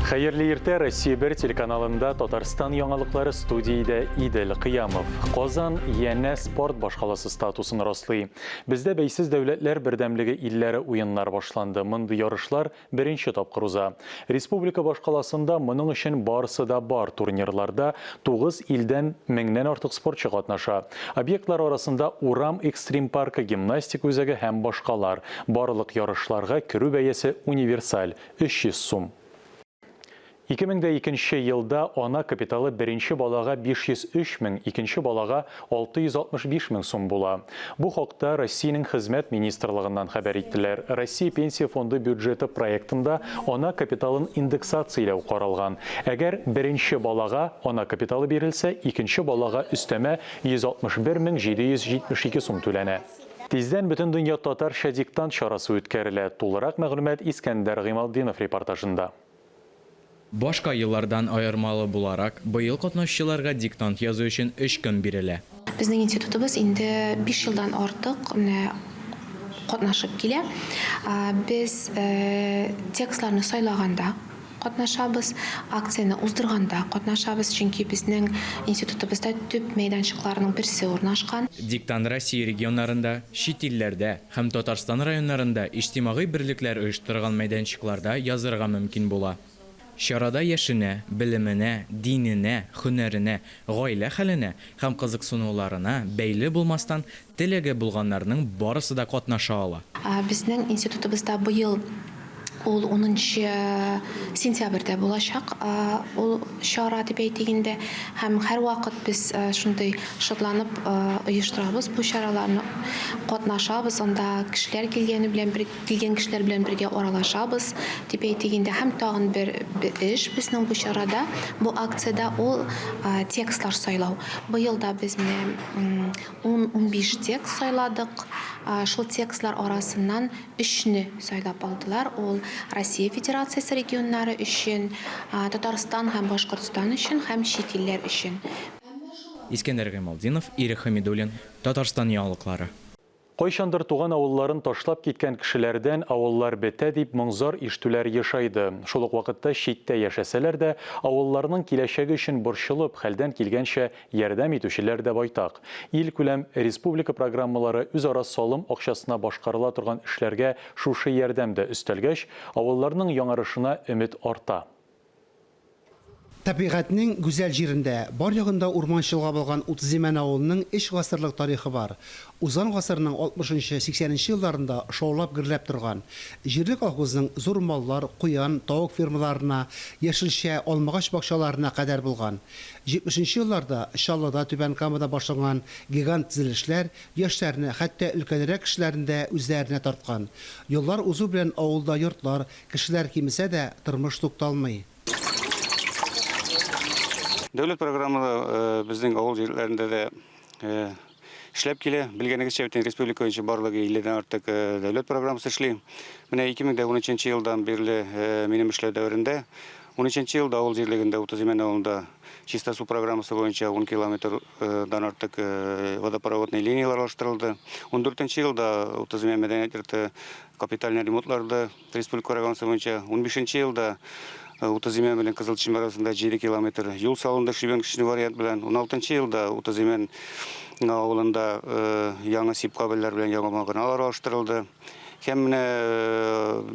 Хәерле иртә, Россия 1 телеканалында Татарстан яңалыклары студиядә Идел Кыямов. Казан янә спорт башкаласы статусын раслый. Бездә бәйсез дәүләтләр бердәмлеге илләре уеннар башланды. Мондый ярышлар беренче тапкыр уза. Республика башкаласында моның өчен барысы да бар. Турнирларда 9 илдән меңнән артык спортчы катнаша. Объектлар арасында урам экстрим-паркы, гимнастика үзәге һәм башкалар. Барлык ярышларга керү бәясе универсаль, 300 сум. 2002 нче елда ана капиталы беренче балага 503 мең, икенче балага 665 мең сум була. Бу хакта Россиянең Хезмәт министрлыгыннан хәбәр иттеләр. Россия Пенсия фонды бюджеты проектында ана капиталын индексацияләү каралган. Әгәр беренче балага ана капиталы бирелсә, икенче балага өстәмә 161 мең 772 сум түләнә. Тиздән Бөтендөнья татарча диктант чарасы үткәрелә. Тулырак мәгълүмат Искәндәр Гыймалтдинов репортажында. Башка еллардан аермалы буларак, быел катнашучыларга диктант язу өчен өч көн бирелә. Безнең институтыбыз инде биш елдан артык менә катнашып килә. Без текстларны сайлаганда катнашабыз, акцияне уздырганда катнашабыз, чөнки безнең институтыбызда төп мәйданчыкларның берсе урнашкан. Диктант Россия регионнарында, чит илләрдә һәм Татарстан районнарында иҗтимагый берлекләр оештырган мәйданчыкларда язырга мөмкин була. Чарада яшенә, белеменә, диненә, һөнәренә, гаилә хәленә һәм кызыксынуларына бәйле булмастан, теләге булганнарның барысы да катнаша ала. Безнең институтыбызда быел ул унынчы сентябрьдә булачак ул чара дип әйтик инде. Һәм һәрвакыт без шундый шатланып оештырабыз бу чараларны, катнашабыз, анда кешеләр килгәне белән бер килгән кешеләр белән бергә аралашабыз дип әйтик инде. Һәм тагын бер эш безнең бу чарада, бу акциядә ул текстлар сайлау. Быел да без менә ун-унбиш текст сайладык. Шул текстлар арасыннан өчне сайлап алдылар. Ул Россия Федерациясе регионнары өчен, Татарстан һәм Башкортстан өчен һәм чит илләр өчен. Искәндәр Гыймалтдинов, Ирек Хәмидуллин, Татарстан яңалыклары. Кайчандыр туган авылларын ташлап киткән кешеләрдән авыллар бетә дип моң-зар ишетүләр ешайды. Шул ук вакытта читтә яшәсәләр дә, авылларның киләчәге өчен борчылып, хәлдән килгәнчә Ярдәм итүчеләр дә байтак. Илкүләм, республика программалары үзара салым акчасына башкарыла торган эшләргә шушы ярдәм дә өстәлгәч, авылларның яңарышына өмет арта. Табигатьнең гүзәл җирендә, бар ягында урман чолгап алган Утызимән авылының өч гасырлык тарихы бар. Узган гасырның алтмышынчы, сиксәненче елларында шаулап-гөрләп торган. Җирле колхозның зур маллар, куян, тавык фермаларына, яшелчә, алмагач бакчаларына кадәр булган. Җитмешенче елларда Чаллыда, Түбән Камада башланган гигант төзелешләр яшьләрне, хәтта өлкәнрәк кешеләрне дә үзләренә тарткан. Еллар узу белән авылда йортлар, кешеләр кимесә дә, тормыш тукталмый. Дәүләт программалары безнең авыл җирлекләрендә дә эшләп килә. Белгәнегезчә, бөтен республика буенча барлыгы 50 дән артык дәүләт программасы эшли. Менә 2013 елдан бирле минем эшләү дәверендә 13 елда авыл җирлегендә 30 Имән авылында чиста су программасы буенча 10 километрдан артык водопроводный линияләр алыштырылды. 14 елда 30 Имән мәдәният йорты капитальный ремонтларды республика программасы буенча. 15 елда 30 Имән белән Кызыл Чишмә арасында 7 километр юл салынды шибенкшный вариант белән. 16 елда 30 Имән авылында яңа сип кабельләр белән яңа баганалар алыштырылды. Һәм менә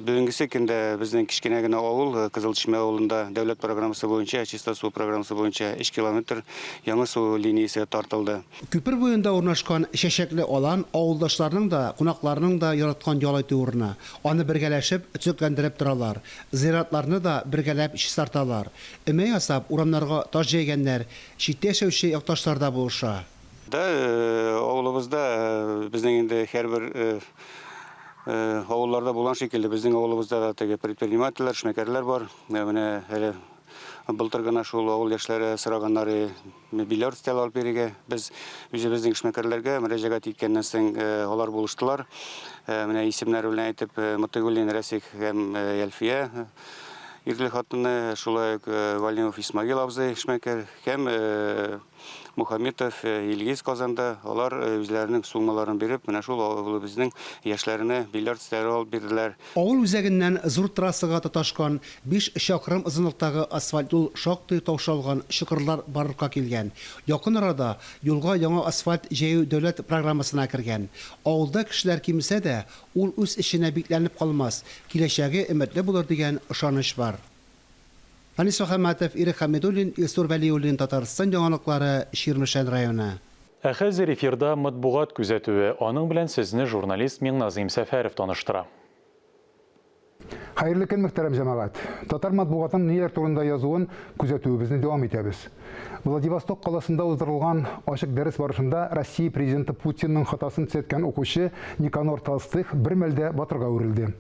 бүгенгесе көндә безнең кечкенә генә авыл, Кызыл Чишмә авылында дәүләт программасы буенча, чиста су программасы буенча 3 километр яңа су линиясе тартылды. Күпер буенда урнашкан чәчәкле алан авылдашларның да, кунакларның да яраткан ял итү урыны. Аны бергәләшеп төзекләндереп торалар. Зиратларны да бергәләп чистарталар. Өмә ясап, урамнарга таш җәйгәннәр, читтә яшәүче якташлар да булыша. Да, авылыбызда безнең инде һәрбер авылларда булган шикелле, безнең авылыбызда да теге предпринимательләр, эшмәкәрләр бар. Менә әле былтыр гына шул авыл яшьләре сораганнар бильярд өстәле алып бирергә. Без үзебезнең эшмәкәрләргә мөрәҗәгать иткәннән соң алар булыштылар. Менә исемнәре белән әйтеп, Мотыйгуллин Рәсих һәм Әлфия. ирле-хатынлы, шулай ук Галимов Исмагил абзый эшмәкәр һәм Мухаметов Илгиз Казанда, алар үзләренең суммаларын биреп, менә шул авылыбызның яшьләренә бильярд өстәле алып бирделәр. Авыл үзәгеннән зур трассага тоташкан биш чакрым озынлыктагы асфальт юл шактый таушалган, чокырлар барлыкка килгән. Якын арада юлга яңа асфальт җәю дәүләт программасына кергән. Авылда кешеләр кимесә дә, ул үз эченә бикләнеп калмас, киләчәге өметле булыр дигән ышаныч бар. Фәнис Мөхәммәтов, Ирек Хәмидуллин, Илсур Вәлиуллин, Татарстан яңалыклары, Чирмешән районы. Ә хәзер эфирда матбугат күзәтүе, аның белән сезне журналист Миңназыйм Сәфәров таныштыра. Хәерле көн, мөхтәрәм җәмәгать! Татар матбугатының ниләр турында язуын күзәтүебезне дәвам итәбез. Владивосток каласында уздырылган ачык дәрес барышында Россия Президенты Путинның хатасын төзәткән укучы Никанор Толстых бер мәлдә батырга әверелде.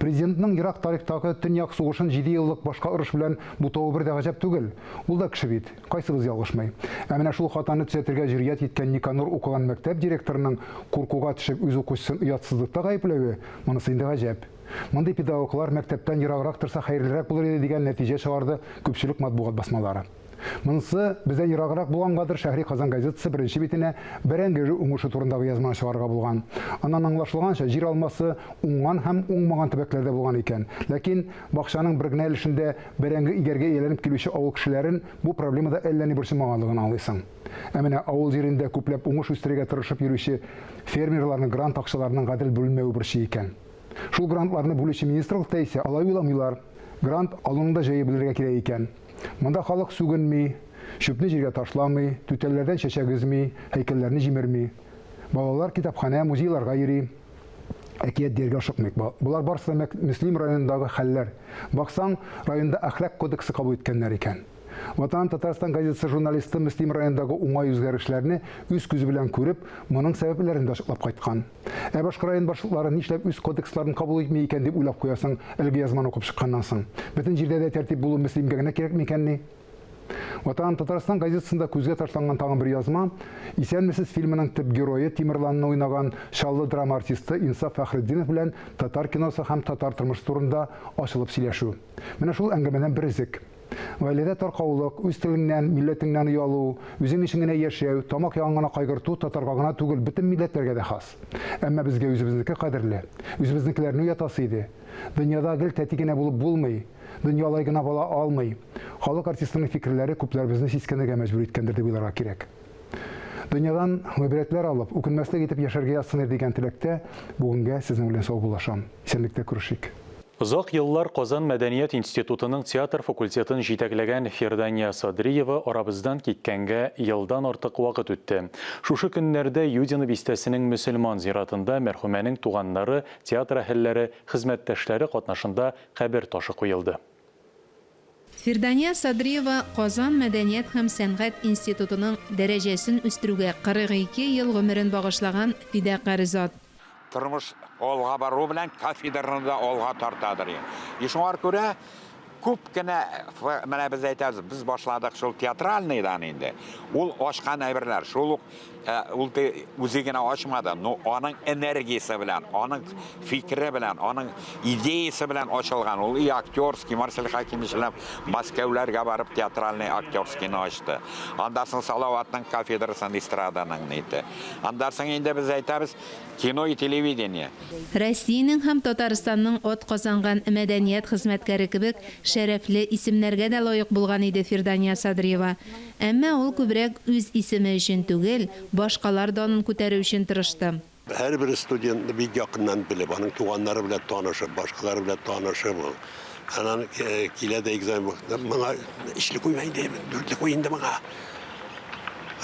Президентның ерак тарихтагы Төньяк сугышын җидееллык башка орыш белән бутавы бер дә гаҗәп түгел. Ул да кеше бит, кайсыбыз ялгышмый. Ә менә шул хатаны төзәтергә җөрьәт иткән Никанор укыган мәктәп директорының куркуга төшеп үз укучысын оятсызлыкта гаепләве, монысы инде гаҗәп. Мондый педагоглар мәктәптән ераграк торса хәерлерәк булыр иде дигән нәтиҗә чыгарды күпчелек матбугат басмалары. Монысы бездән ераграк булгангадыр, Шәһри Казан газетасы беренче битенә бәрәңге уңышы турындагы язманы чыгарырга булган. Аннан аңлашылганча, җир алмасы уңган һәм уңмаган төбәкләрдә булган икән. Ләкин бакчаның бер генә өлешендә бәрәңге игәргә ияләнеп килүче авыл кешеләрен бу проблема да әллә ни борчымаганлыгын аңлыйсың. Ә менә авыл җирендә күпләп уңыш үстерергә тырышып йөрүче фермерларны грант акчаларының гадел бүленмәве борчый икән. Шул грантларны бүлүче министрлыкта исә алай уйламыйлар. Грант алуның да җае белергә кирәк икән. Монда халык сүгенми, чүпне җиргә ташламый, түтәлләрдән чәчәк өзми, һәйкәлләрне җимерми. Балалар китапханә, музейларга йөри. Әкият дияргә ашыкмыйк. Болар барысы да Мөслим районындагы хәлләр. Баксаң, районда әхлак кодексы кабул иткәннәр икән. Ватаным Татарстан газетасы журналисты Мөслим районындагы уңай үзгәрешләрне үз күзе белән күреп, моның сәбәпләрен дә ачыклап кайткан. Ә башка район башлыклары нишләп үз кодексларын кабул итми икән дип уйлап куясың, әлеге язманы укып чыкканнан соң. Бөтен җирдә дә тәртип булу Мөслимгә генә кирәк микәнни? Ватаным Татарстан газетасында күзгә ташланган тагын бер язма, Исәнмесез фильмының төп герое Тимерланны уйнаган Чаллы драма артисты Инсаф Фәхретдинов белән татар киносы һәм татар тормышы турында ачылып сөйләшү. Менә шул әңгәмәдән бер өзек. Гаиләдә таркаулык, үз телеңнән, милләтеңнән оялу, үзең өчен генә яшәү, тамак ягын гына кайгырту татарга гына түгел, бөтен милләтләргә дә хас. Әмма безгә үзебезнеке кадерле. Үзебезнекеләрне уятасы иде. Дөньяда гел тәти генә булып булмый. Дөнья алай гына бала алмый. Халык артистының фикерләре күпләребезне сискәнергә мәҗбүр иткәндер дип уйларга кирәк. Дөньядан гыйбрәтләр алып, үкенмәслек итеп яшәргә язсын иде дигән теләктә бүгенгә сезнең белән саубуллашам. Исәнлектә күрешик. Озак еллар Казан мәдәният институтының театр факультетын җитәкләгән Фирдания Садриева арабыздан киткәнгә елдан артык вакыт үтте. Шушы көннәрдә Юдино бистәсенең мөселман зиратында мәрхүмәнең туганнары, театр әһелләре, хезмәттәшләре катнашында кабер ташы куелды. Фирдания Садриева Казан мәдәният һәм сәнгать институтының дәрәҗәсен үстерүгә 42 ел гомерен багышлаган фидакарь зат. Тормыш алга бару белән кафедраны да алга тартадыр. И шуңар күрә күп кенә менә без әйтәбез, без башладык шул театральныйдан инде. Ул ачкан әйберләр, шул ук ул үзе генә ачмады, но аның энергиясе белән, аның фикере белән, аның идеясе белән ачылган. Ул и актерский, Марсель Хакимович белән Мәскәүләргә барып театральный актерскийны ачты. Анда соң Салаватның кафедрасын эстраданың ните. Анда соң инде без әйтәбез, кино и телевидение. Россиянең һәм Татарстанның атказанган мәдәният хезмәткәре кебек шәрәфле исемнәргә дә лаек булган иде Фирдания Садриева. Әмма ул күбрәк үз исеме өчен түгел, башкалар данын күтәрү өчен тырышты. Һәрбер студентны бик якыннан белеп, аның туганнары белән танышып, башкалар белән танышып ул. Аннан килә дә экзамен вакытында, моңа өчле куйма инде, дүртле куй инде моңа.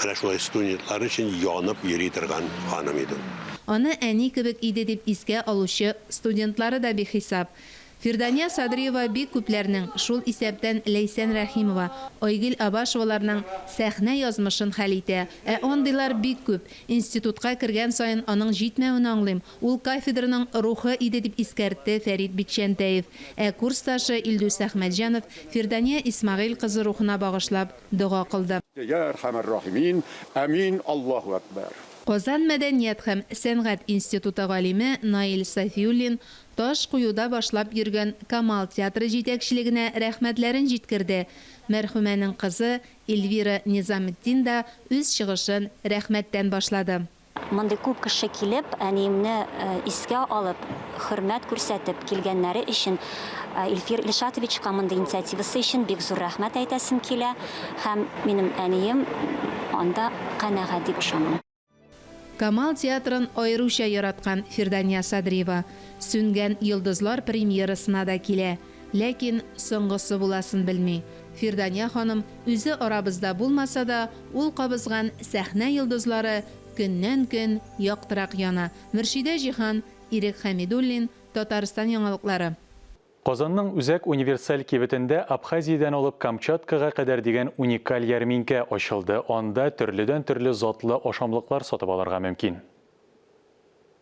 Әнә шулай студентлар өчен янып йөри торган ханым иде ул. Аны әни кебек иде дип искә алучы студентлары да бихисап. Фирдания Садриева бик күпләрнең, шул исәптән Ләйсән Рәхимова, Айгөл Абашеваларның сәхнә язмышын хәл итә. Ә андыйлар бик күп. Институтка кергән саен аның җитмәвен аңлыйм. Ул кафедраның рухы иде, дип искәртте Фәрит Бикчәнтәев. Ә курсташы Илдус Әхмәтҗанов Фирдания Исмәгыйль кызы рухына багышлап дога кылды. Йә Әрхәмәр-рахимин, Әмин, Аллаһу әкбәр. Казан мәдәният һәм сәнгать институты галиме Наил Сафиуллин таш куюда башлап йөргән Камал театры җитәкчелегенә рәхмәтләрен җиткерде. Мәрхүмәнең кызы Эльвира Низаметдин да үз чыгышын рәхмәттән башлады. Мондый күп кеше килеп, әниемне искә алып, хөрмәт күрсәтеп килгәннәре өчен Илфир Илшатовичка мондый инициативасы өчен бик зур рәхмәт әйтәсем килә. Һәм минем әнием анда канәгать дип ышанам. Камал театрын аеруча яраткан Фирдания Садриева Сүнгән йолдызлар премьерасына да килә. Ләкин соңгысы буласын белми. Фирдания ханым үзе арабызда булмаса да, ул кабызган сәхнә йолдызлары көннән-көн яктырак яна. Мөршидә Җиһан, Ирек Хәмидуллин, Татарстан яңалыклары. Казанның Үзәк универсаль кибетендә Абхазиядән алып Камчаткага кадәр дигән уникаль ярминкә ачылды. Анда төрледән-төрле затлы ашамлыклар сатып алырга мөмкин.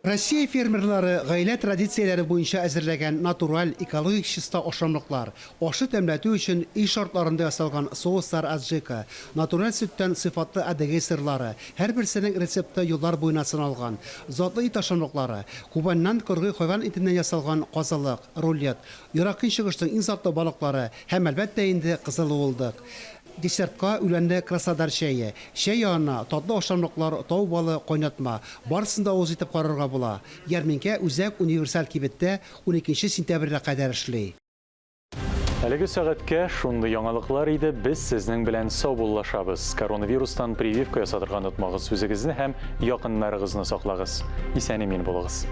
Россия фермерлары гаилә традицияләре буенча әзерләгән натураль, экологик чиста ашамлыклар, ашны тәмләтү өчен өй шартларында ясалган соуслар аджика, натураль сөттән сыйфатлы адыгей сырлары, һәрберсенең рецепты еллар буена сыналган, затлы ит ашамлыклары, Кубаньнан кыргый хайван итеннән ясалган казылык, рулет, Ерак Көнчыгышның иң затлы балыклары һәм, әлбәттә инде, кызыл уылдык. Десертка, үләнле Краснодар чәе. Чәй янына, татлы ашамлыклар, тау балы, кайнатма. Барысын да авыз итеп карарга була. Ярминкә Үзәк универсаль кибеттә уникенче сентябрьгә кадәр эшли. Әлеге сәгатькә шундый яңалыклар иде, без сезнең белән саубуллашабыз. Коронавирустан прививка ясатырга онытмагыз, үзегезне һәм якыннарыгызны саклагыз. Исән-имин булыгыз.